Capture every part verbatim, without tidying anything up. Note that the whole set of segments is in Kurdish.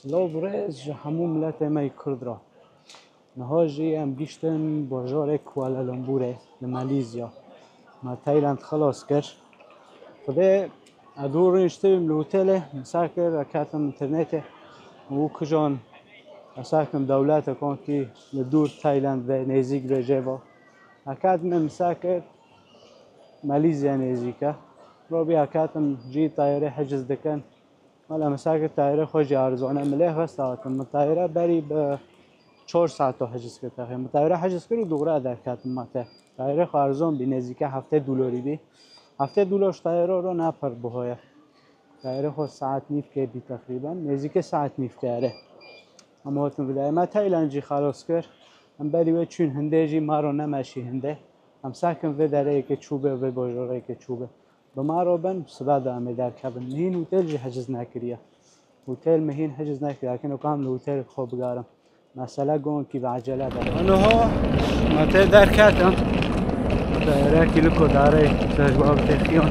Silav û rêz ji hemû miletê me yê Kurd re. Niha jî em giştin bajarê Kuala Lumpurê li Malîzya. Me Tayland xilas kir. Xwedê ez dû rûniştibîm li hotelê, min seh kir, ez ketim înternetê û kijan ez seh kim dewletekan kî li dûr Tayland ve nêzîk ve jê ve. Ez ketim min seh kir Malîzya nêzîk e. Robî ez ketim cî tayarê hiciz dikin. Wela min seh kir tayarê xwe jî erzan e. Min lê xwest hatim. Min tayare berî bi çar saeto hiciz kir texê. Min tayare hiciz kir û dûre derketim mate. Tayarê xwe erzan bî, nêzîke heftê dolarî bî. Heftê dolar ji tayare re ne pir buha ye. Tayarê xwe saet nîvkê bî teqrîben. Nêzîke saet nîvke erê. Em hatin vê derê. Me Tayland jî xelas kir. Em berî wê çûn Hindê jî, me re nemeşî Hindê. Em seh kim vê dereyê ke çûbe, vê bajarê ke çûbe. Bi me re bin, sibe de em ê derkevin. Min hîn hotel jî hiciz nekiriye. Hotel min hîn hiciz nekiriye. Lakin weka em li hotelê xwe bigerin. Mesele gonkî bi ecele de. Niha me tê derketin. Dayerekî li ku darê ser ji babetê xiyan.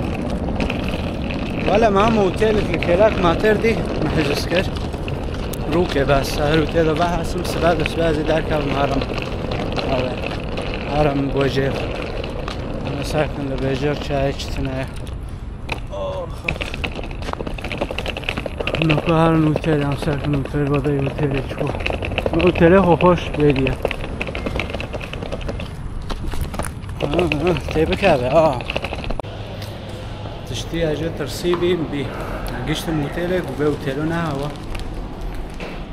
Wele me hem hotelek li kêlek me tê dî, me hiciz kir. Rûkê bes, her hotel de vehesim, sibe de sibe ez ê derkevim herim. Ewe. Herim bojêr. Em seh kim li bêjêr çayê çi tune ye. Naka herin hotel, em seh kim hotel, vadayê hotelê çiko. Hotelê xwe xweş bêriye. Ha, ha, tê bikeve, ha. Tiştî ez jê tirsî bîm, bî. Giştim hotelê, gu vê hotelo ne hewa.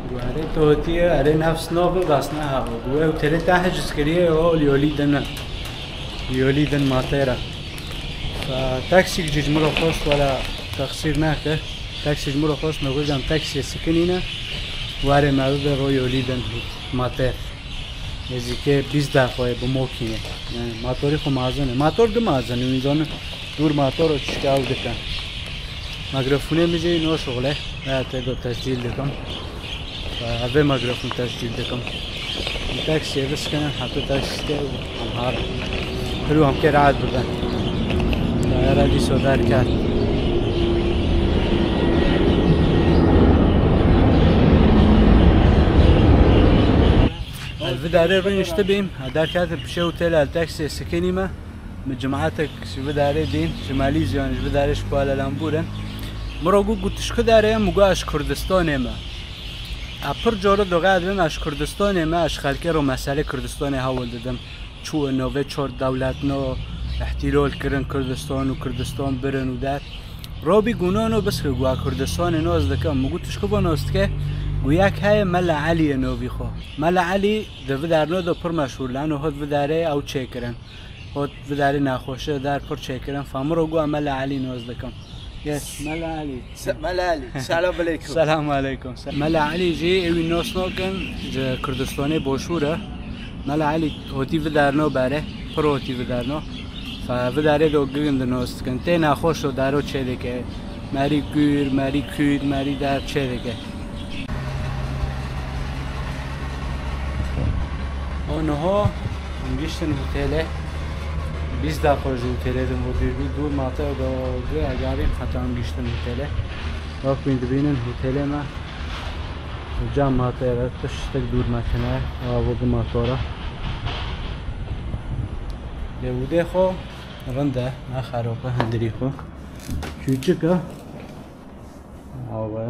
Gu erê tu hatiye, erê nefs nabe, bas ne hewa. Gu vê hotelê te hiciz kiriye, o li yolî din e. Li yolî din matera. Fa taksîk jî ji min re xwest, wela texsîr nake. Taksî ji min re xwest, me got em taksiyê sikinîne. Warê me bibe ro yolî din mater. Nêzîkê bîst deqayê bi mokîne. Yani matorî xwe mazin e. Mator du mazin e, wî zanin dûr mator û çişka ew dikin. Mikrofûnê min jî no şixule. Veya tê de tescîl dikim. Evê mikrofon tescîl dikim. Taksiyê biskinin, heta taksî te û em har. Hiru em kê rahat bibin. Tayara dîso derket. Ez vê derê rûniştibîm, derketim pişê hotelê, taksiyê sikinîme. Min cemaetek ji vê derê dîn, ji Malîzyan, ji vê derê ji Kuala Lumpur in. Min re got, got, "Tu ji ku derê ye?" Min got, "Ez ji Kurdistanê me." Ez pir cara doxê dibim, ez ji Kurdistanê me, ez ji xelkê re meselê Kurdistanê hewl didim. Çû navê çar dewletna îhtîlal kirin Kurdistan û Kurdistan birin û der. Robî got, "No, no, biske, got, ez Kurdistanê nas dikim." Min got, "Tu ji ku ve nas dike?" Got, "Yek heye Mela Elî ye navî xwe." Mela Elî di vê derna de pir meşhûr, lano hat vê derê ew çêkirin. Hot vê derê nexweşiya der pir çêkirin. Fa min re got, "Ez Mela Elî nas dikim." Yes, Mela Elî. Se-, Mela Elî, selam aleykum. Selam aleykum. Se-, Mela Elî jî ewî nas nakin, ji Kurdistanê boşûr e. Mela Elî hotî vê derna berê, pir hotî vê derna. Fa vê derê de girin di nas dikin. Tê nexweş o dero çê dike. Merî kûr, merî kûr, merî der çê dike. Û niha em giştin hotelê. Bîst deqa ji hotelê din bo dûr bî. Dûr mate da gi egarîn heta em giştin hotelê. Wek wîn dibînin hotelê me. Cam mate re tiştek dûr me tine. Ava gi matora. Lê wîdê xwe rind e. Ne xerab e, hindirî xwe. Çûçik e. Ava.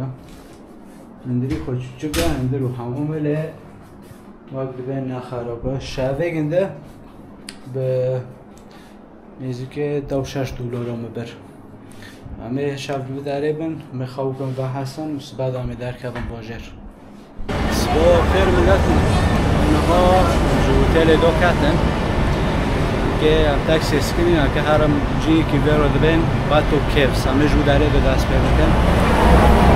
Hindirî xwe çûçik e, hindir û hemû me lê wek dibe ne xerab e. Şevê ginde bi nêzîkê dew şeş dolara min bir. Em ê şev li vê derê bin, em ê xew bikin vehesin û sibe de em ê derkevin bajêr. Sibo xêr milet, niha ji hotelê doketin. Ke em taksiyê sikinîn, ke herim ciyekî vê re dibên, Batu Caves. Em ê ji wî derê de dest pê bikin.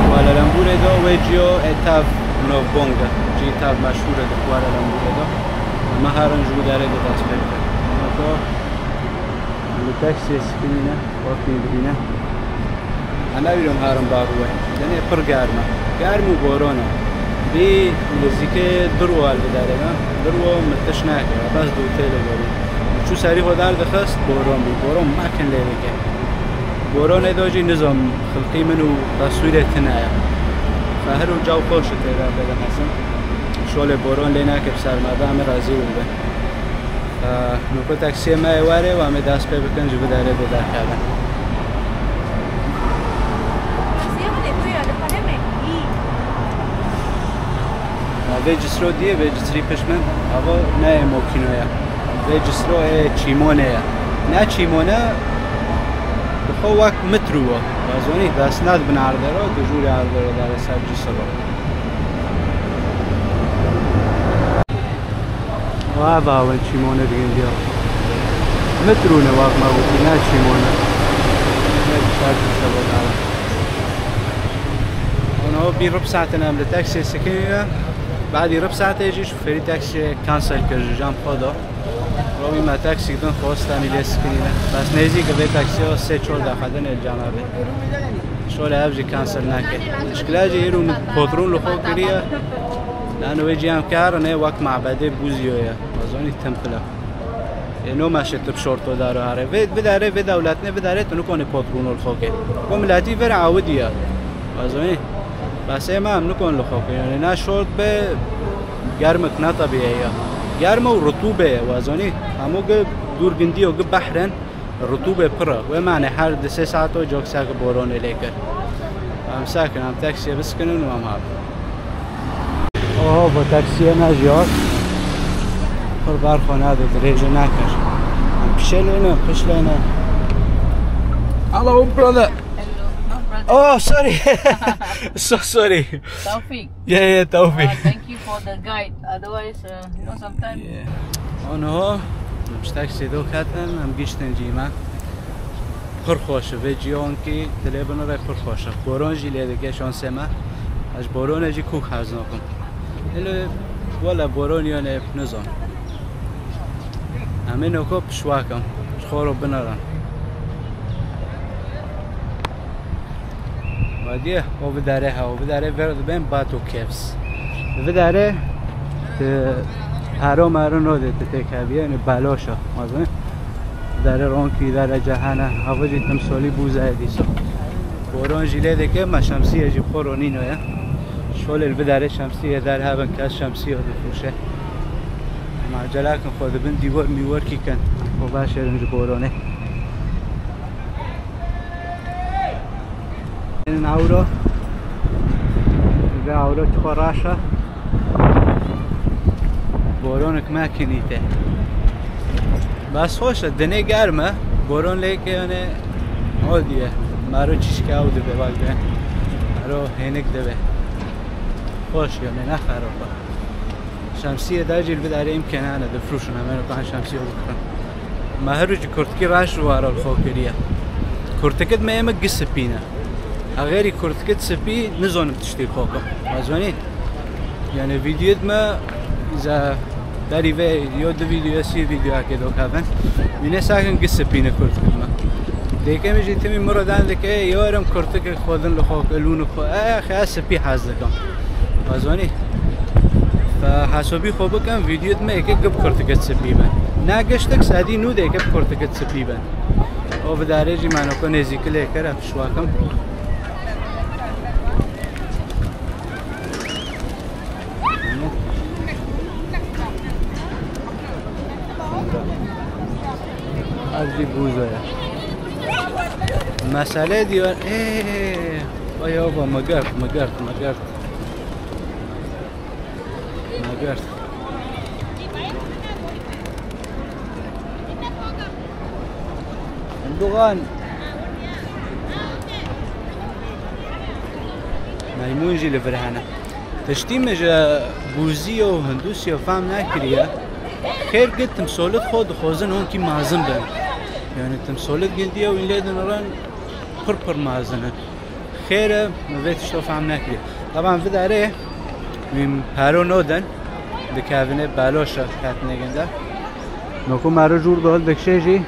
Kuala Lumpurê de wê ciyo ê tev navbong e. Cî tev meşhûr e di Kuala Lumpurê de. Em ê herin ji wî derê de dest pê bikin. Em ê taksiyê sikinîne, wekî dibîne. Em ewî herin barû wê. Denê pir germ e. Germ û boron e. Bî nêzîkê du rû li vê derê me. Du rû min tişt nake. Bes dûtê li gorî. Çû serî xwe derdixist, boron bû. Boron mekin lê dike. Boronê de jî nizam xilqî min û teswîrê tune ye. Her û caw xweş e tê de, pê de hesin. Şolê boron lê nake bi sermada, em ê razî bibin. Nuko taksiyê me ê were û em ê dest pê bikin, ji vî derê bê derkevin. Vê cisro diye, vê cisrî pişt min. Ava ne ê mokîno ye. Vê cisro ê çîmone ye. Ne çîmone, bi xwe wek mitru wo. Wazonî, dest ned bin erdero, di jûrê erdero dare ser cisro. Wa va win çîmone digin diya. Mitrûne wak ma gotî, ne çîmone. Ne şart sebedara. Ono bir rib saatin em li taksiyê sikirîne. Badî rib saatê jî şofêrî taksiyê cancel kir ji cem xwe de. Robî me taksî din xwestemî lê sikirîne. Bes nêzîk vê taksiya sê çor deqe din ê cem be. Şole ev jî cancel nake. Mişkila jî îro min potrûn li xwe kiriye. Lano wê cî em karin ê wek mabedê bûzîyo ye. Wazonî tempil e. Ê no meşe tu bi şorto daro here. Vê, vê derê, vê dewletine, vê derê tu nikonê potrûno li xwe ke. Ko miletî vir awidiye. Wazonî. Bes ê me em nikon li xwe ke. Yani ne şort be germek ne tabiye ya. Germe û rutûbe ye. Wazonî. Hemû gi dûr gindiyo gi behrin. Rutûbê pir e. Wê mane her di sê saet o cok seke boronê lê kir. Em sekin, em taksiyê biskinin û em hat. Oho, bo taksiyê me jî hat. Pir ber xwe nade, dirêje nekir. Em pişelêne, pişlêne. Hello, brother. Hello, no, brother. Oh, sorry. So sorry. Taufik. Yeah, yeah, Taufik. Uh, thank you for the guide. Otherwise, uh, you know, sometimes. Yeah. Ono, em ji taksiyê do ketin, em giştin cî me. Pir xweş e, vê cîyankî dilê binire pir xweş e. Boron jî lê dike şansê me. Ez ji boronê jî kûk hez nakim. Hele, wele boron yane nizam. Em ê noko pişwakim. Ji xwe re binirin. Vadiye, o vidare ha, o vidare ver dibên Batu Caves. Vidare, e, haro maro no de te têkeviye, yani baloşa, mazin. Vidare ronkî, vidare cehane, hava jî timsolî bûze dîsa. Boron jî lê dike, me şemsiye jî xwe ronîno ye. Şolê li vidare şemsiye derhevin, kes şemsiye difroşe. Em acele kin xwe dibin dîwar mîwar kî kin. Xwe veşêrin ji boronê. Ên awro. Ve awro çiqo raşa. Boronik me kinîte. Bas xweş e, dinê germ e. Boron lê ke yani o diye. Maro çişke ew dibe bak be. Maro hênik dibe. Xweş yani ne xerop e. Şemsiyê de jî li vê derê îmkên hene difroşin, em ê kan şemsiyê bikirin. Me her ji kurtikî reş ji wara li xwe kiriye. Kurtikit me ême gi sipî ne. Exêrî kurtikit sipî nizonim tiştî xwe kim. Wazonî? Yani vîdyoyê me ze berî vê yo du vîdyoya sî vîdyoyakê dokevin. Wîne sakin gi sipî ne kurtikit me. Dêke min jî timî miro dan dike, yo erem kurtikê xwe din li xwe ke lûnik xwe. Eh, xe sipî hez dikim. Wazonî? Fe hesobî xwe bikin, vîdyoyê me yeke gib kurtikit sipî bin. Ne giştik sedî nû de yeke bi kurtikit sipî bin. O vidarê jî me noko nêzîkî lê kir, em pişwakim. Ev jî bûza ye. Mesele diyor, ê, vay ava, me girt, me girt, me girt. Me girt. Hinduxan. Meymûn jî li vir hene. Tiştî min ji bûzî û hindûsî fehm nekiriye. Xêr gi timsolit xwe dixwazin honkî mazin bin. Yani timsolit gindiye û lê dinirin pir pir mazin in. Xêr e, min vê tişto fehm nekiriye. Taban vê derê min pero nodin, dikevine baloşa ketine ginde. Noko mero jûr dol dikşe jî,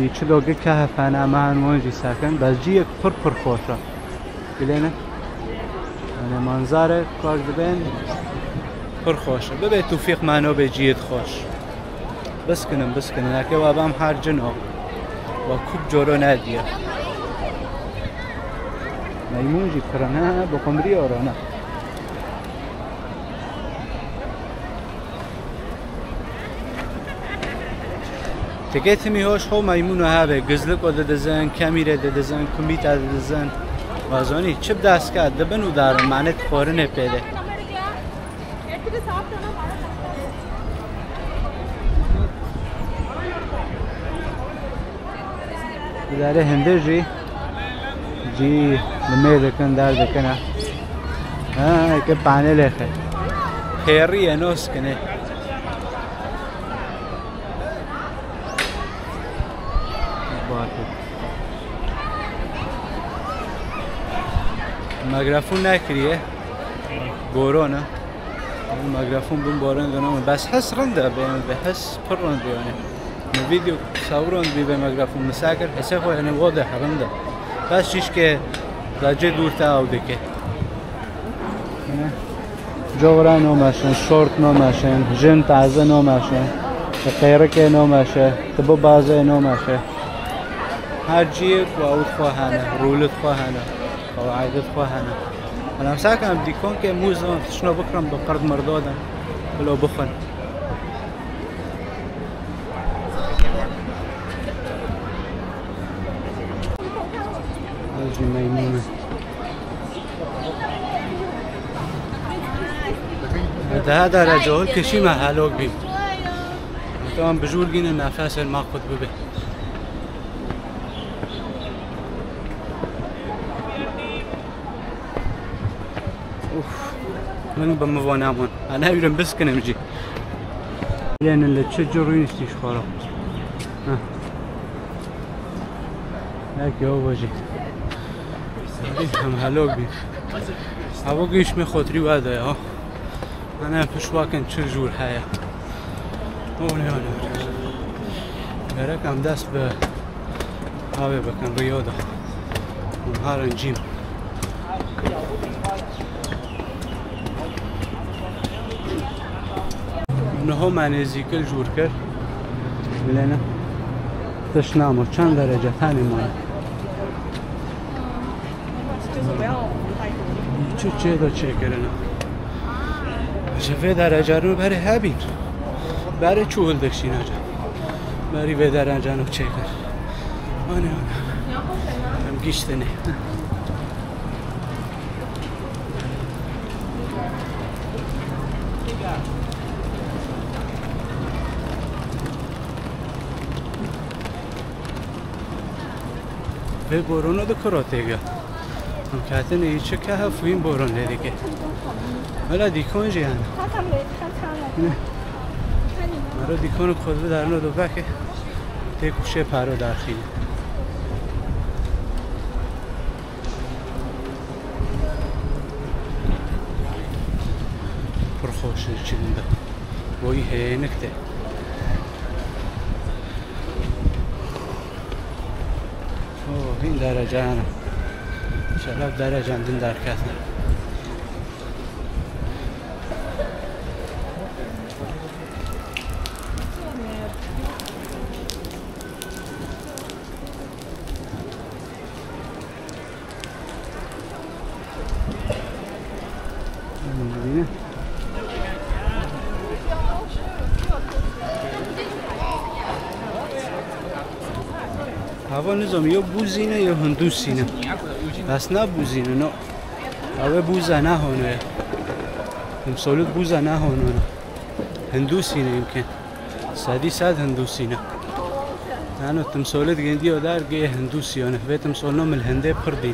î çi do gi kehef hene, me han wan jî sekin. Bes ciyek pir pir xweş e. Bilêne. Yani manzare kar dibên pir xweş e. Bibe tufîq mano be ciyet xweş. Biskinin, biskinin. Eke we bam her cin o. Ve kûk coro nediye. Meymûn jî pirine, bi qumrî orane. Tikê timî hoş ho meymûno hebe, gizliko didizin, kemîrê didizin, kumîta didizin. Wazonî, çi bi dest ke dibin û darin, mane xwarinê pê de. Îdare hindê jî, cî limê dikin, der dikine. Ha, ke panelê xe. Xêrî ye, nos kine. Bakın. Mikrofon nekiriye. Boron e. Mikrofon bin boron dönemi. Bes hes rind e, bi hes pir rind e yani. Video sawron bi be mikrofon misakir. Hese xo yani wade rind e. Bes çişke da cê dûr te ew dike. Cowra nomeşin, şort nomeşin, jin taze nomeşin, qeyrike nomeşe, tibu baze nomeşe. Her ciyê ku ew xwe hene, rûlit xwe hene, qewaidit xwe hene. Bela em sakin em dîkon ke mûz em tişno bikrin bi qird mirdo din, bilo bixwin. Ev jî meymûn e. Daha derece hol keşî me helok bî. Tamam, bijûr gîne nefesên me qut bibe. Uf. Min bi min vana bûn. Ana ewrim biskinim jî. Lênin li çi cû rûniştî ji xwe re. Heh. Belkî ew vajî. Em helok bî. Hevok îş me xotirî wede ya. Ana pişwakin çi jûr heye. Olê, olê. Gerek em dest bi avê bikin, riyo da. Hûn harin cîm. Niho me nêzîkil jûr kir. Bilêne. Tiş namo. Çend derece? Tenê mane. Çi çê de çêkirine. Ji vê derecanû berê hebîn. Berê çû hildikşîne ca. Berî vê derecanû çêkir. Anê, anê. Em giştine. Vê borona di kuro têge. Em ketine î çi ke hef wîn boron lê dike. Wela dîkon jî hene. Ne. Mero dîkon xwe bidarino do veke. Tê kuşê paro darxîne. Pir xweş e çi din de. Boyî hênik de. Oh, hîn derecan e. Şeref derecan din derketine. Hava nizam yo bûzîne yo hindûsîne. Bes na bûzîne no. Ew ê bûza nahono ye. Timsolit bûza nahono ne. Hindûsîne yimkin. Sedî sed hindûsîne. Yano timsolit gendiyo der gê hindûsiyone. Vê timsolno mil hindê pir dî.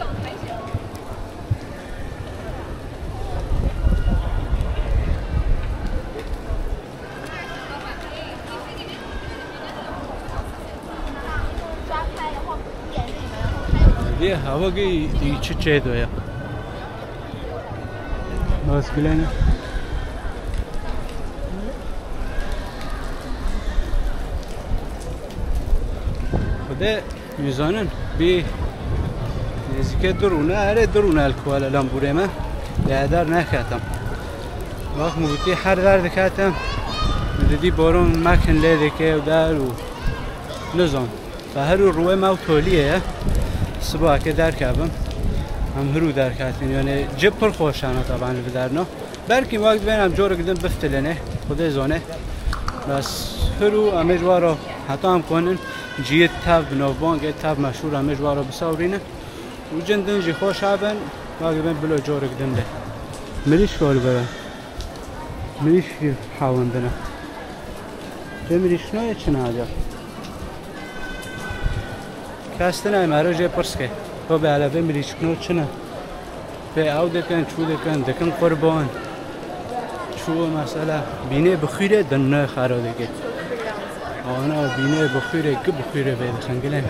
Yê hava gê î çi çê do ya. Bas bilene. Xwedê Nizanin, bî nêzîkê du rûne, erê du rûne li Kuala Lumpurê me. Lê eder neketim. Wext min gotî her der diketim. Min didî boron mekin lê dike û der û nizam. Te her û rûyê me û toliyê ye. Sibakê derkevim. Em hirû derketin. Yani ci pir xweş hene taban li viderno. Belkî wek divên em corek din biftilêne. Xwedê zone. Bes hirû em ê ji wa re Heta em konin ciyê tev bi navbang ê tev meşhûr em ê ji wan re bisawrînin. Û cin din jî xweş abin, wek dibin bilo corik din be. Mirîşko li bebe. Mirîşkî hawindine. Vê mirîşkinoyê çi naca? Kes tine mero jê pirs ke. To be hele vê mirîşkino çi ne? Pê ew dikin, çû dikin, dikin qurban. Çû mesela bînê bixwîrê din ne xero dike. Ana bînê bixwîrê, ki bixwîrê vê dixin gilên.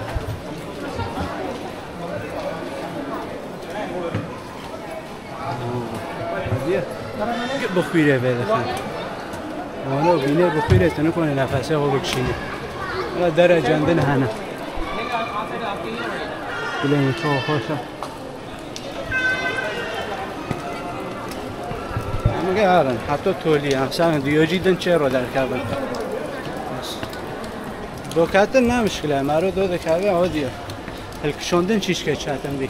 Ki bixwîrê vê dixin. Ana bînê bixwîrê tu nikone nefesê xwe bikişîne. Wela derecen din hene. Gilên çawa xweş e. Em ê herin, heta tolî, em sarin diyocî din çê ro derkevin. Doketin ne mişkile, mero do dikeve, o diye. Hilkişandin çîşke çetin bî.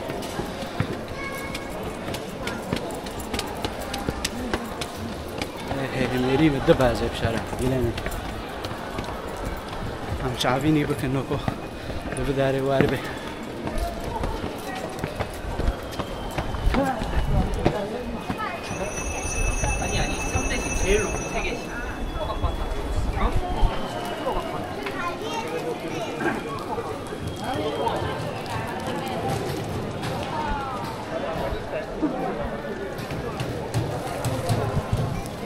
Hê, hê, hê, mêrî bi di bezê bişere. Gilene. Em çavînî bikin noko. Li vê derê wer be.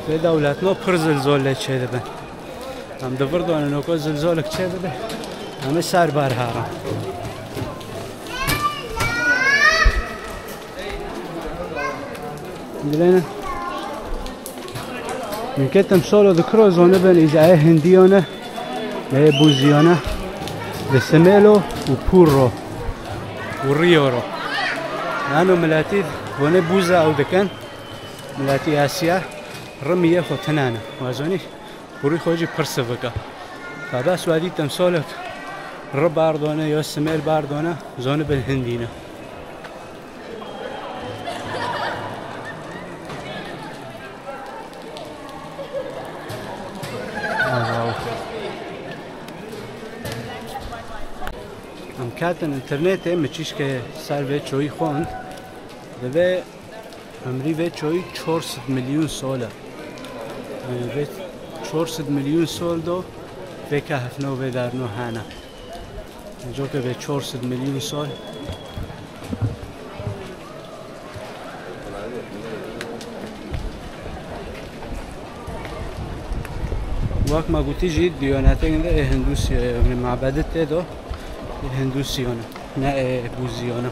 Vê dewletno pir zilzolê çêdibin. Em di vir de ne, noko zilzolek çêbibe. Em ê ser ber herin. Dilene. Min ke temsolo di kiro zonibin, îza ê hindiyo ne, ê buziyo ne. Di simêlo û pûr ro û riyo ro. Nano miletî hone buza ew dikin. Miletî Asya rimiyê xwe tinane. Wazonî. Kurî xwe jî pir sivik e. Ka bes we dî timsolek ri berdone ya simêl berdone, zonibin hindî ne. Em ketin înternetê, min çîşke ser vê çoyî xwend. Divê Emrî vê çoyî çar sed milyûn sol e. Yanî vê çar sed milyûn sol do vê kehfno vê derno hene. Coke vê çar sed milyûn sol. Wek me gotî jî diyonetên de ê Hindûsiyê, yanî mabedê tê de ê Hindûsiyo ne, ne ê Bûziyo ne.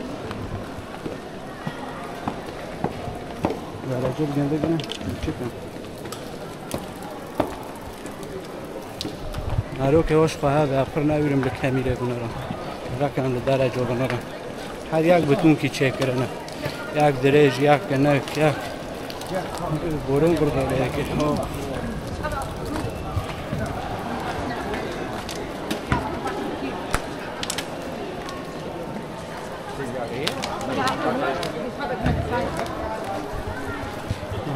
Garajê bi gendik ne, küçük ne. Narokê hoş xwe heve, pir newîrim li kemîrê binêrim. Rekan li dereco binêrim. Her yek bi tûnkî çêkirine. Yek dirêj, yek kinek, yek boron qurbanê yekê.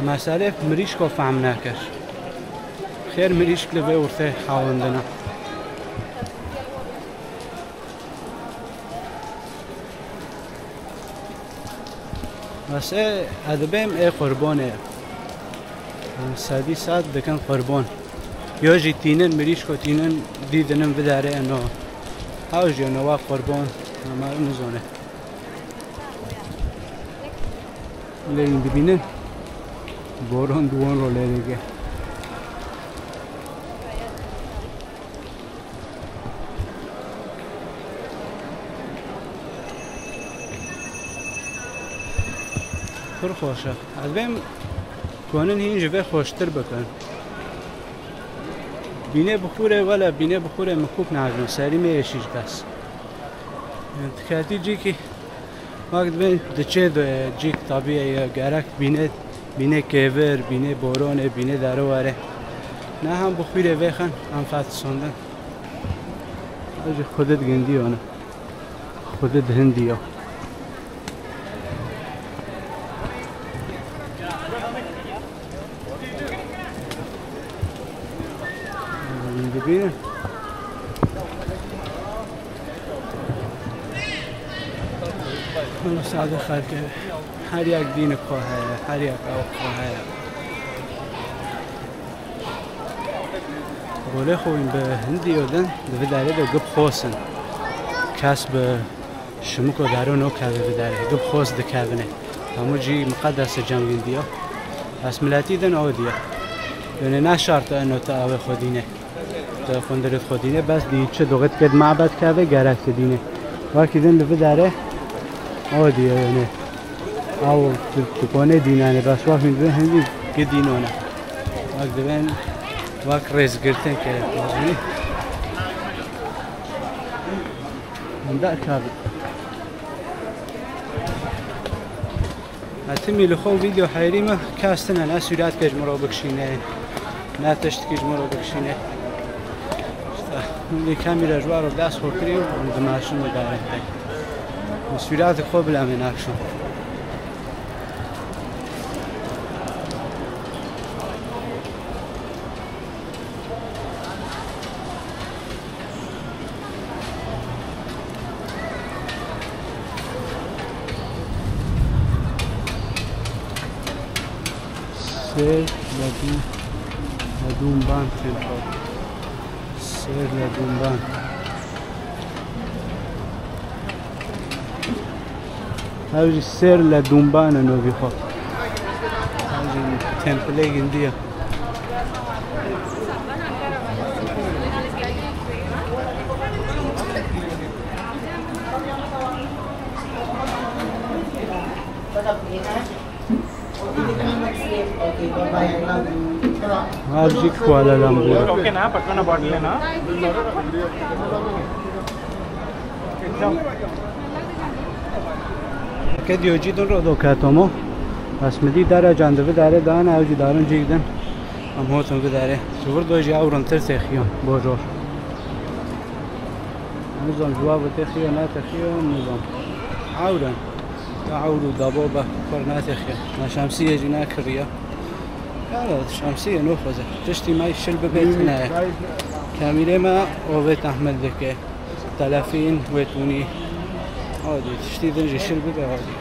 Meselê mirîşko fehm nekir. Xêr mirîşk li vê ortê hawindine. Bes ê, ez dibêm ê qurbanê. Sedî sed dikin qurban. Yo jî tînin, mirîşko tînin, dî dinin vidarê eno. Haw jî eno wa qurban, ama nizone. Lê hûn dibînin, boran di wan ro lê dike. Pir xweş e. Ez dibêm konin hîn ji vê xweştir bikin. Bînê bixûrê, wele bînê bixûrê min kûk najon, serî me êşî ji bes. Yanî diketî cîkî, wek dibên diçê de cîk tabî ye, gerek bînê, bînê kêvir, bînê boronê, bînê derewere. Ne hem bixûrê vêxin, hem fetisondin. Jî xwedê di gindiyo ne. Xwedê di hindiyo. Dibînin. Min sade xelkê, her yek dînik xwe heye, her yek ew xwe heye. Rolê xwe wîn bi hindiyo din, di vî derê de gip xos in. Kes bi şimiko daro nokeve vî derê, gip xos dikevine. Hemû cî miqedes e cem wîn diyo. Ez miletî din o diyo. Yanî ne şart e ino te awê xwe dîne. Te xundirêt xwe dîne, bes dî çi doxet ked mabet keve gerek te dîne. Wekî din li vî derê o diye yani. Ew tu, tu konê dînane, bes wek hûn dibên hindî gi dînone. Wek dibên wek rêzgirtin ke. Hinde kabi. Hetimî li xwe vîdeo heyrî me kes tine, ne sûretkê ji min re bikişîne, ne tiştkî ji min re bikişîne. Îşte, min vê kamîra ji we re dest xwe kirî û dimeşin didarin. Min sûretê xwe bila min nakişin. Sêr le dû-, le dûmban tênxwe. Sêr le dûmban. Ew jî sêr le dûmban e novî xwe. Ew jî tempilê gindî ye. Ev jî Kuala Lumpur. Okay ना, पटना बॉटल लेना। Ke diyo cî din ro do ketomo. Bes mi dî derecan di vî derê dane, ew jî darin cî din. Em hotin vî derê. Ji vir do jî ew rintir têxiyon, bo jor. Nizam ji wa ve têxiyo, ne têxiyo, nizam. Ewr in. Ya ewr û dabo be, xwe re netêxiye. Na şemsiyê jî nekiriye. Ya şemsiyê nexweze. Tiştî me şil bibe tune ye. Kamîrê me ovê tehmil dike. Telefîn wê tûnî. Adî, tiştî din jî şil bibe adî.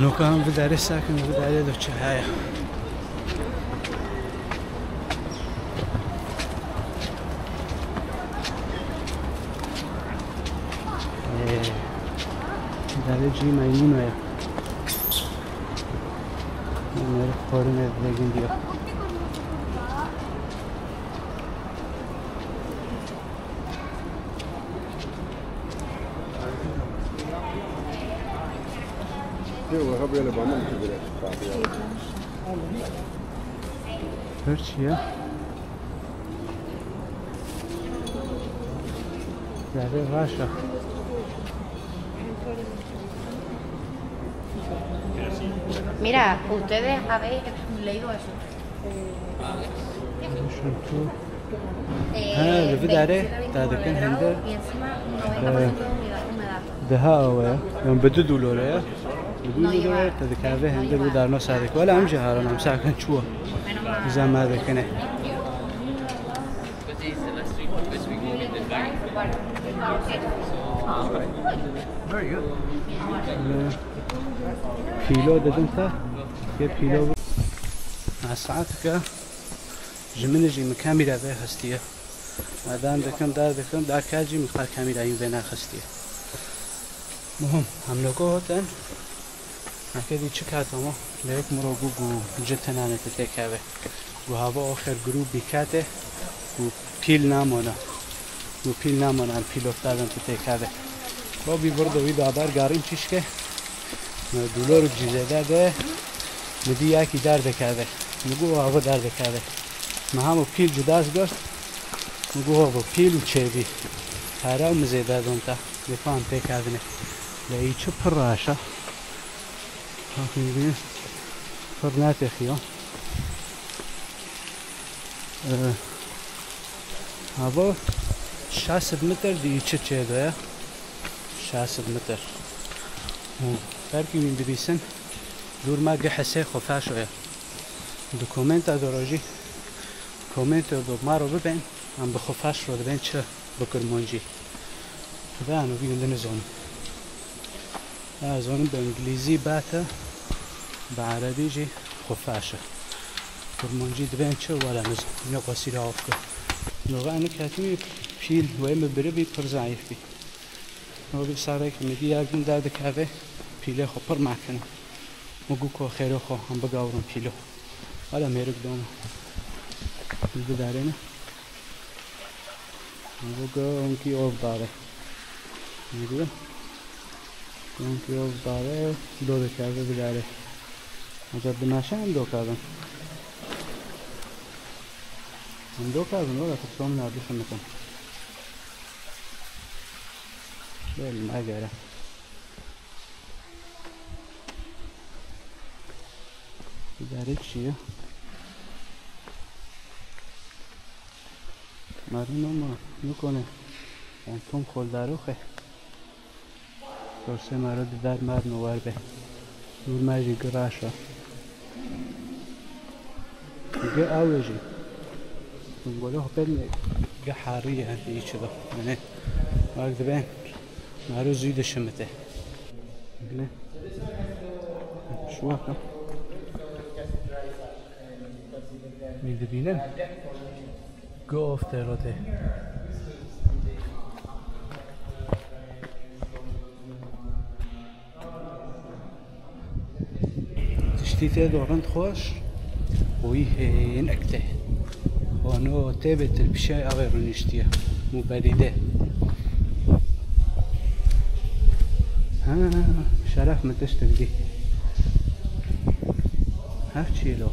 Nuka em vî derê sekin, vî derê de çi heye. Ee, vî derê cî meymûna ye. Onları korun evde diyor. Yok, bak, böyle bana mı gidiyor? Türkiye. Zerre Raşa. Mira, ustedes habéis leído eso. Şuntu. He, li vî derê te dikin hende. Diha awe ye. Yan bi du dolor e. Bi du dolor e, te dikeve hende bu darno sadik. Wala em jî haran em sakin çuwa. Bize me dikine. Very good. Pîlo didin te. Yê pîlo bû. Ha, saeteke ji min jî min kamîra vê hestiye. Me dan dikim, dar dikim, dar ket jî min qet kamîra yî vê nexistiye. Muhim, em noko hotin. Heke dî çi ket ama, lê yek min ro got, got, ji tenane tu têkeve. Got, hava axir grûbî kete, got, pîl namana. Got, pîl namana, em pîl ofta bin tu têkeve. Babî vir do wî daber garin çişke. Dolor cî zêde be, mi dî yekî derdikeve. Mi got, hava derdikeve. Mi hemû pîl cuda girt. Mi got, hava pîl û çêbî. Here û mi zêde don te. Lê pan têkevine. Lê î çi pir reş e. Bakın bir pir netêxiya. Ee, hava Şeş sed metre di çi çê de ye? Şeş sed metre. Û belkî wîn dibîsin, dûr me gihesê xwe feşo ye. Di komenta de rojî, komento de maro bibên, em bi xwe feş re dibên çi bi kurmancî. Ve em vîn di nizonin. Ez zonim bi îngilîzî bete, bi erebî jî xwe feş e. Kurmancî dibên çi were nizonin. Ne qasî re avke. Noga nik hetimî pîl wê min biribî pir zayîf bî. Nobî sarek min dî yer bin derdikeve pîlê xwe pir mekin. Min got ku xêrê xwe em bigawrin pîlo. Hala mêrik doma. Bidarêne. Min got ku onkî ov dare. Min got. Onkî ov dare. Do dikeve bidare. Acaba dimeşe em dokavin. Em dokavin, wala tu çom nabî ximitin. Belli, me gere. Bidarê çi ye? Marî noma, nukone. Em tom xoldaroxe. Dorsê mero di der merdin wer be. Dûr me jî giraşa. Gi ew e jî. Gole xwe pêdine gi herî ye, hentî çi de. Yanî, wek dibe, mero zû dişimite. Bile. Şu waka. Wî dibînin. Go off te rote. Tiştî tê do rind xweş, xwî hênek tê. Xwano tê bê til pişay avê rûniştiye. Mû berî de. Ha, şeref mi tiştik dî. Hev çî lo.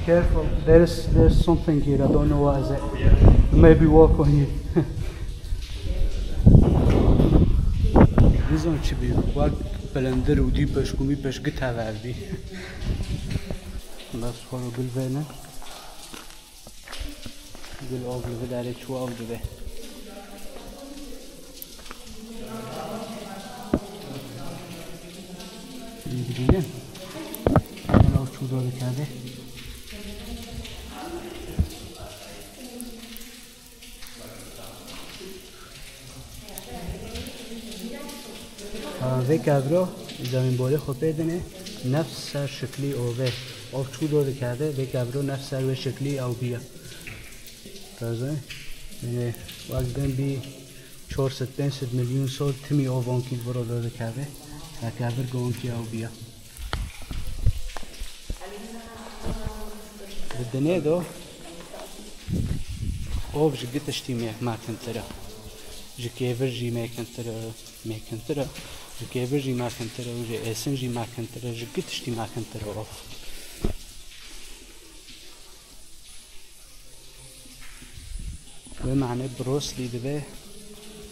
Careful, there is, there's something here, I don't know what is it. Maybe walk on you. Nizam çi bî, wek pelendir û dî peşkûmî peşgit hever bî. Bes xwe gul vêne. Gul av li vê derê çû av dibe. Dibînin. Av çû dor dikeve. Ha, vê kevro, zemînbolê xwe pê dinê, nefs ser şiklî ovê. Ov çû do dikeve, vê kevro nefs ser wê şiklî ew bîya. Taze. Yanî, wek din bî çar sed pênc sed milyon sal timî ov onkî viro do dikeve. Vekevir go onkî ew bîya. Di dinê de ov ji gi tiştî mê-, mekintir e. Ji kêvir jî mekintir e, mekintir e. Ji kêvir jî mekintir e û ji êsin jî mekintir e. Ji gi tiştî mekintir e ov. Wê mane Bruce Lee dibe,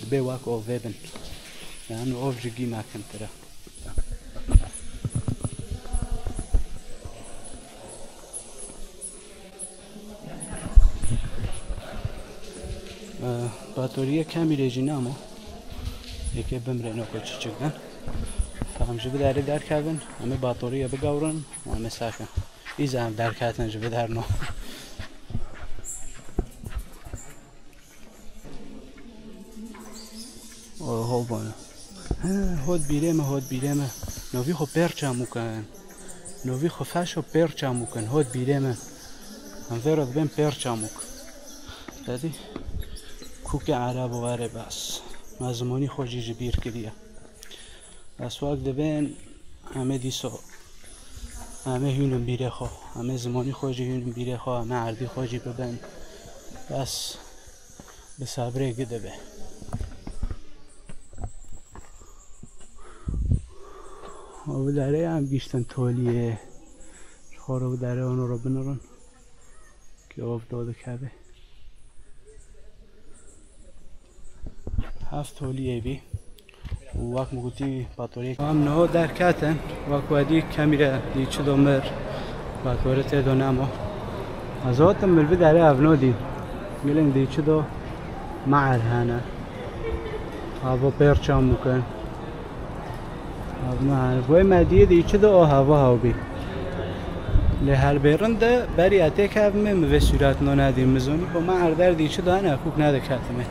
dibe wek ovê bin. Yani ov ji gî mekintir e. Ee, batoriyê kamîrê jî namo. Yekê bimrê no ku çiçik din. Em ji vê derê derkevin, em ê batoriyê bigewrin, em ê sakin. Îza em derketin ji vê derno. Oho bana. He, hot bîrê me, hot bîrê me. Novî xwe pêr çamûk in. Novî xwe feşo pêr çamûk in. Hot bîrê me. Em vê re dibên pêr çamûk. Dedî, kûkê Erebo were bes. Me zimanî xwe jî ji bîr kiriye. Bes wek dibên em ê dîso, em ê hûnin bîrê xwe, em ê zimanî xwe jî hûnin bîrê xwe, em ê erdî xwe jî bibin. Bes bi sebrê gi dibe. Û bi derê em giştin toliyê. Xoro bi derê ono ro binirin. Ki ov do dikeve. Heft holiyê bî. Û wek min gotî, patorê. Em niho derketin. Wek we dî kemîre dî çi do mir. Patorê tê do nemo. Ez hatim mir bi derê evno dî. Gilên dî çi do me'er hene. Avo pêr çam bikin. Abi, me, yani, bu mediyê de içi de o hava hawbî. Lê helbêrin de berî etê kevime mi vê sûret no nedî. Mi zonî bo me erder de içi de ne, kuk ne de ketime.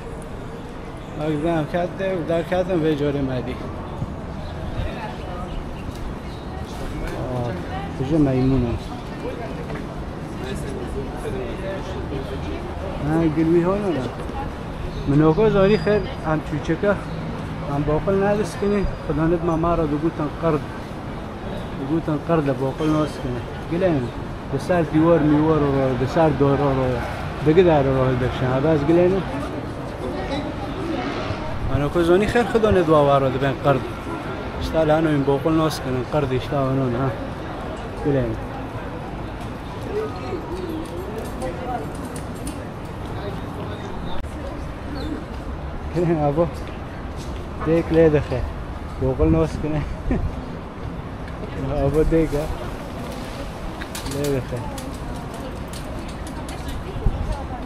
Bak, ben kette, der ketime vê corê medî. Aa, tije meymun o. Ha, gilwî hona ne. Min oko zanî xêr, em çûçeke, em boqil nediskine, xidanit me ma re digutin qird. Digutin qird e, boqil naskine. Gilên, di ser dîwar mîwar ro, di ser dora ro, digi der ro hilbekşin. Hebe ez gilênim. Min oko zanî xêr, xidanit wa wa re dibên qird. Îşte lano in boqil naskinin, qird îşte anon ha. Gilên. Abo. Dêk lê dixe. Boqil naskine. Abo dêk e. Lê dixe.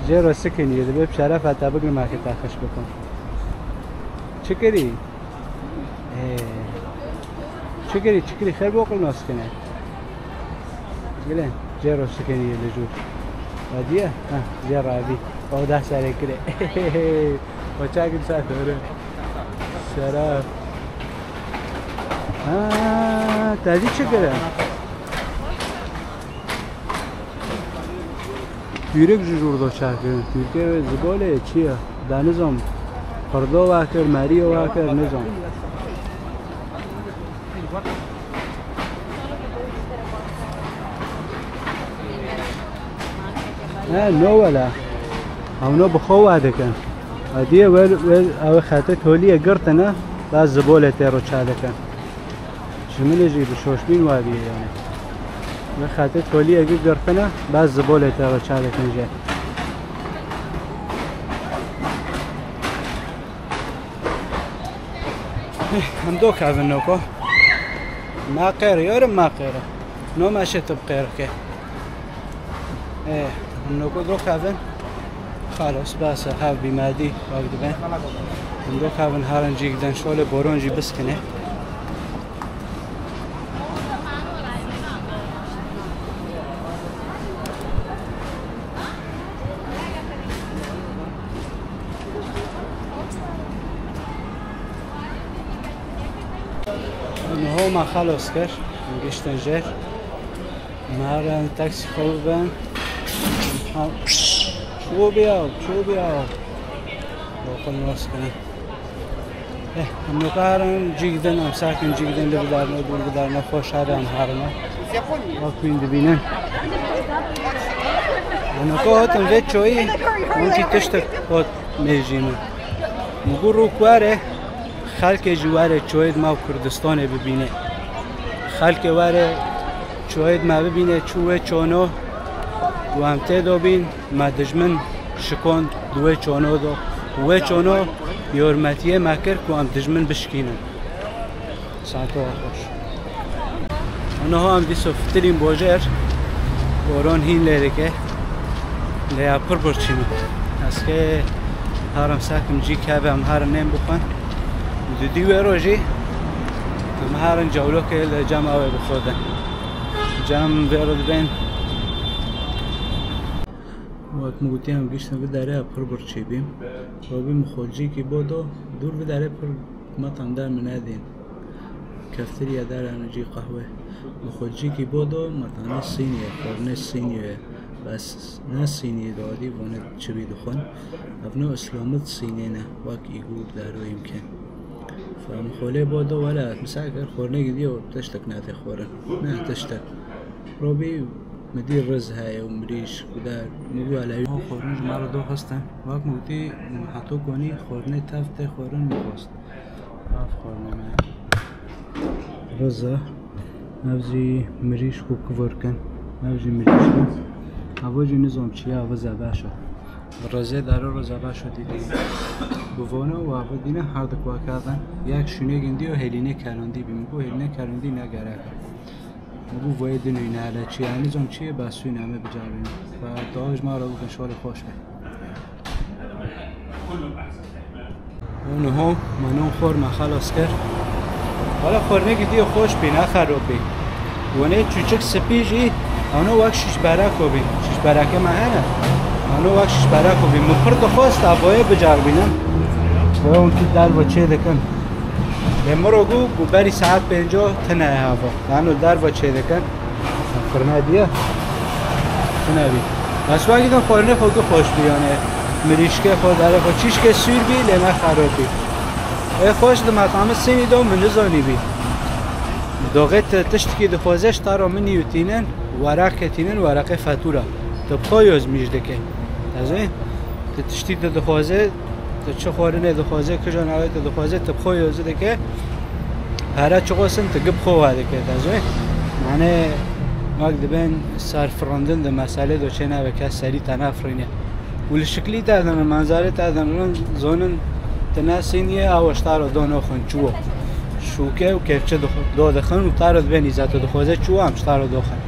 Jê re sikiniye, dibe bi şeref heta bigrim ake te xweş bikim. Çi kirî? Ee, çi kirî, çi kirî, xêr boqil naskine. Gile, jê re sikenî li jûr. Hediye? Ha, jê re bî. O deh serê kirê. O çakin sa dore. Şeref. Ha, te dî çi kire? Tûrek ji jûr do çakirin. Tûrkê wê zibolê çi ye? Da nizam. Qirdo wa kir, merî wa kir, nizam. He, no wela. Ew no bi xwe wa dikin. Hediye wel, wel, ew xetê toliyê girtine, ba zibolê tê ro ça dikin. Ji min jî bi şoşbîn wa bîye yani. Ve xetê toliyê gi girtine, ba zibolê te ro ça dikin jê. Em do kevin noko. Ma qêre, yorim ma qêre. No meşe tib qêre ke. Ê, em noko do kevin. Xalos, bas e, hev bî, me dî, wek dibe. Em do kevin herin cî giden şolê boron jî biskine. Niho me xelos kir, em giştin jêr. Me herin taksî xwe bibin. Ha, çû biya, çû biya. Boqil nas kirin. Eh, em nokar in cî gidin, em sakin cî gidin, li bidarne, dûr bidarne, xweş here em herime. Wek wîn dibînin. Em noka hatin vê çoyî, wekî tiştek hat mêjî min. Min got rû ku were, xelkê jî were çoyê di me û Kurdistanê bibîne. Xelkê were çoyê di me bibîne, çû wê çono û em tê de bîn. Me dijmin şikand di wê çono de. Wê çono yormetiyê me kir ku em dijmin bişkînin. Saeto xweş. Niha em dîso fitilîn bojêr. Boron hîn lê dike. Lê ya pir birçî min. Ez kê herim sakim cî keve em herin nêm bixwin. Di dî wê rojî em herin cewlokê li cem ew ê bixwedin. Cem vê re dibên. Wek min gotiye, em giştin vî derê ya pir birçî bîm. Robî min xwe cîkî bo do, dûr vî derê pir metan der min nedîn. Kefteriya der yani cî qehwe. Min xwe cîkî bo do, metanî sînî ye, xornê sînî ye. Bes ne sînî dadî, vone çi bî dixwin. Ev no îslamit sînê ne, wek îgû deroyî bikin. Fa min xwe lê bo do, wele, misal kir, xornê gidiyo, tiştek nate xorin. Ne, tiştek. Robî, min dî riz heye û mirîşk û der, min got, "Elewî." Xorûn ji me re doxistin. Wek min gotî, min heto konî xornê tev tê xorin nexwest. Ev xornê me. Riz e. Ev jî mirîşk û kivirk in. Ev jî mirîşk e. Evo jî nizom çi ye, evo zebeş e. Bi rêzê daro re zebeş e dîtî. Bi vano û evo dîne her di kuwaka ben. Yek şûnê gindî û hêlînê kerandî bî. Min got hêlînê kerandî ne gerek e. Min got voyê din wî ne hele çi ye. Nizom çi ye, bes wî ne, em ê bicaribînin. Ve dawaj ma re bikin, şolê xweş be. Niho me non xor me xelas kir. Wala xornekî dî xweş bî, ne xerab bî. Wene çûçik spî jî, ano wek şîş bereko bî. Şîş bereke me hene. Ano wek şîş bereko bî. Min pir dixwest avoyê bicaribînim. Ve hûn tu derve çê dikin. Lê min ro got, got berî saet pênco tune ye hava. Lano derve çê dikin. Firne diye. Tune bî. Bes wekî din xwarinê xwe ki xweş bî, yani mirîşkê xwe, derê xwe, çîşkê sûr bî, lê ne xerab bî. Ê xweş di metamê Sinî de min nizanî bî. Doxê tu tiştekî dixwaze ji tara min nî û tînin, weraqê tînin, weraqê fetûra. Tu bi xwe yoz mîj dike. Ez ê, tu tiştî tu dixwaze, tu çi xwarinê dixwaze, kija navê tu dixwaze, tu bi xwe yoz dike. Pere çiqos in, tu gi bi xwe wa dike, te zê. Mane, wek dibên ser firandin di meselê do çê nabe, kes serî te nafirîne. Û li şiklî te din, manzarê te din, rin zonin, tu ne Sinî ye, awa ji te re do noxin, çû wo. Şûke û kevçe do, do dixin û te re dibên îza tu dixwaze çû wo, em ji te re doxin.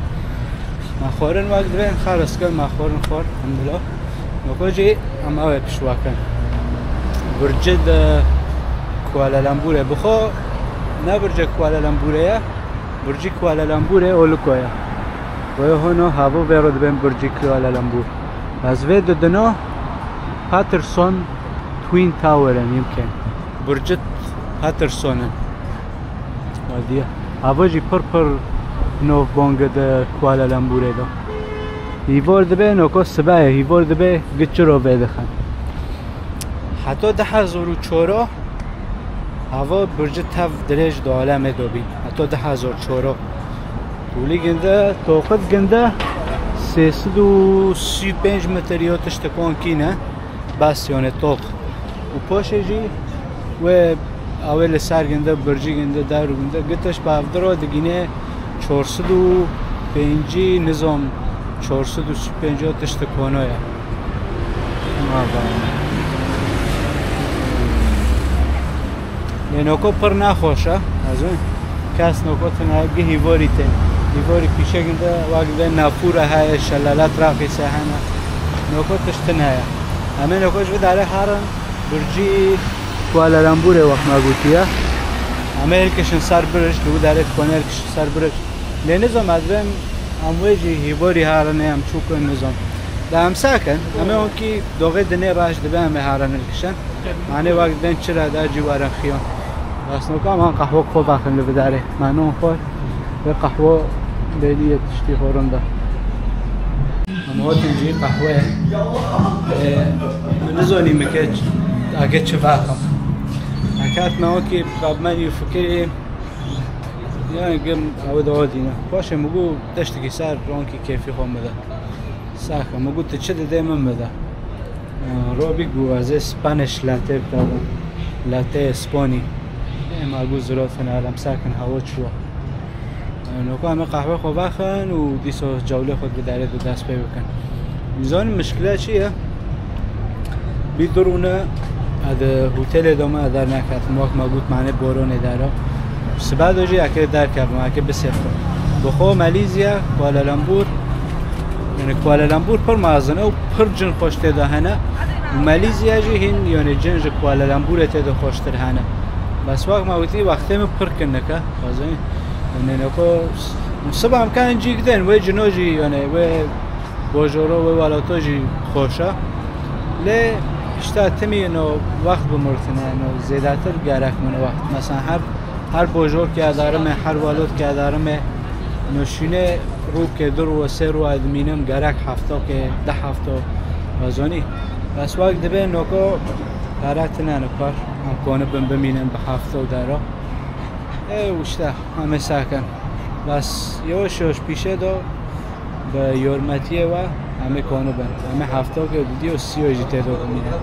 Me xwarin wek dibên xelas kir, me xwarin xwar, hemdila. Noko jî em ew ê piştwakin. Burcê di Kuala Lumpurê. Bi xwe ne burcê Kuala Lumpurê ye, burcî Kuala Lumpurê Oluko ye. Wê hono havo vê re dibên burcî Kuala Lumpur. Ez vê didino Patterson Twin Tower e, nîmkên. Burcit Patterson in. Hadiye. Hava jî pir pir nov bong di Kuala Lumpurê de. Hîvor dibe, noko sibe ye, hîvor dibe, gi çiro vê dixin. Heta du hezar û çar hava burcit tev dirêj di alemê de bî. Heta du hezar û çar. Tûlî ginde, toqit ginde sê sed û sî û pênc metre ya tiştekon kîne. Bes yone toq. Û paşê jî wê awê li ser ginde, bircî ginde, der û ginde, gitiş bi hevdiro digîne çar sed û pêncî nizam, çar sed û sî û pênc tişt kono ye. Lê noko pir nexweş e. Ez ê kes noko tune gi hîvorî tên. Hîvorî pîşe ginde wek de nafûre heye, şelala trafîse hene. Noko tişt tune ye. Em ê noko ji vî derê herin bircî Kuala Lumpurê wek me gotiye. Em ê hilkişin ser birc, li wî derê dikone hilkişin ser birc. Lê nizam ez bêm em wê jî hîvorî herin ê em çûkin nizam. Da em sakin, em ê onkî doxê dinê baş dibe em ê herin hilkişin. Mane wek dibên çira da cî werin xiyan. Bes noka man qehwe xwe vexin li vî derê. Me non xwar. Vê qehwe bêlî ye tiştî xwe rinda. Em hatin cî qehwe. Ê, min nizanî min ke ç-, age çi vexim. Eke hatime wekî babmenî û fikirî, yani gim ew de dîne. Paşê min got tiştekî ser ronkî kêfî xwe min de. Saxe, min got tu çi didê min bide. Ee, Robî got ez ê Spanish latte bidabim. Latte Spanî. Ê, ma got zirotine, elem sakin, hewa çû ye. Ee, noko em ê qehwe xwe vexin û dîsa cewlê xwe di derê de dest pê bikin. Nizanî mişkile çi ye? Bî du rûne, ez di hotelê de me derneketim, wek me got, mane boronê dera. Sibe de jî eke derkevim, eke bisêxim. Bi xwe Malîzya, Kuala Lumpur, yani Kuala Lumpur pir mezin e û pir cin xweş tê de hene. Û Malîzya jî hîn, yani cin ji Kuala Lumpurê tê de xweştir hene. Bes wek me gotî, wextê min pir kinik e. Xwezin, yani noko, sibe em karin cî gidin, wê cino jî, yani wê bojoro wê welato jî xweş e. Lê işte timî ino wext bimurtine, ino zêdetir gerek min wext. Mesela her, her bojor ke edarime, her welot ke edarime, ino şûnê rûkê du rû sê rû dimînim, gerek hefto ke, deh hefto, wezonî. Bes wek dibe noko pere tine nikar, em konibin bimînin bi hefto dera. Ê, işte, em ê sakin. Bes yavaş yavaş pîşe do, bi yormetiyê we em ê konibin. Em ê hefta ke didiyo sîyo jî tê do bimîne.